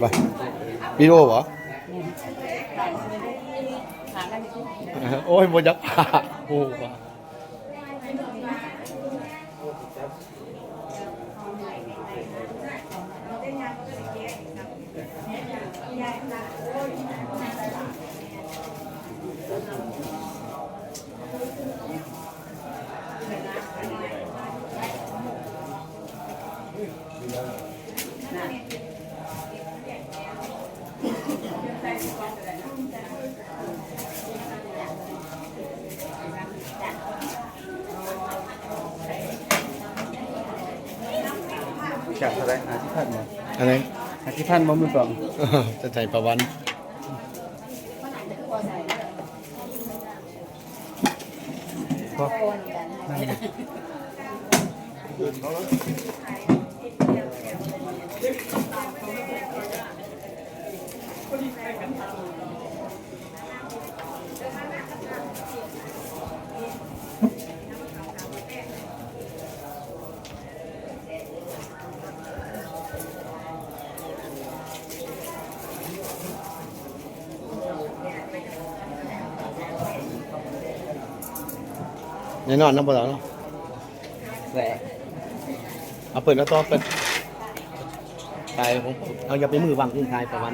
ໄປ ວິດີໂອບໍ່? ໂອ້ຍ ບໍ່ຢາກພາກ ໂອ້ ຈາກເທົ່າໃດ? ຫ້າສິບພັນບໍ່? ອັນໃດ? ຫ້າສິບພັນບໍ່ ມືສອງ? ຈະໃສ່ປາວັນ. ແນ່ນອນນຳບໍ່ລາວເນາະ ແຊບ ເອົາເປີດແລ້ວຕໍ່ເປີດ ໄປ ເອົາຢ່າໄປມືວາງ ຄືຂາຍປະມານ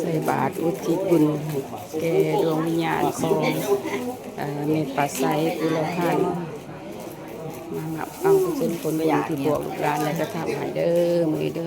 ໃສ່ບາດອຸທິດບຸນໃຫ້ແກ່ດວງວິນຍານຂອງ ເອີ ແມ່ປາໄຊ ກຸລະພັນ ມານັບເອົາເປັນຜົນບຸນທີ່ພວກລູກຫຼານໄດ້ກະທຳໃຫ້ເດີ ມື້ນີ້ເດີ.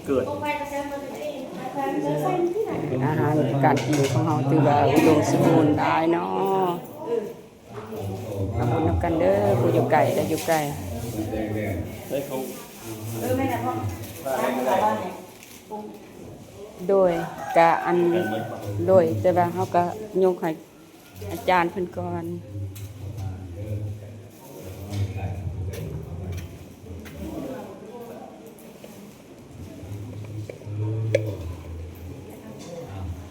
ເກີດ ອາຫານການກິນຂອງເຮົາຖືວ່າອຸດົມສົມບູນຫຼາຍເນາະ. ທຳບຸນນຳກັນເດີ ຜູ້ຢູ່ໃກ້ແລະຢູ່ໄກ. ໂດຍ ກະອັນ ໂດຍ ແຕ່ວ່າເຮົາກະຍົກໃຫ້ ອາຈານເພິ່ນກ່ອນ.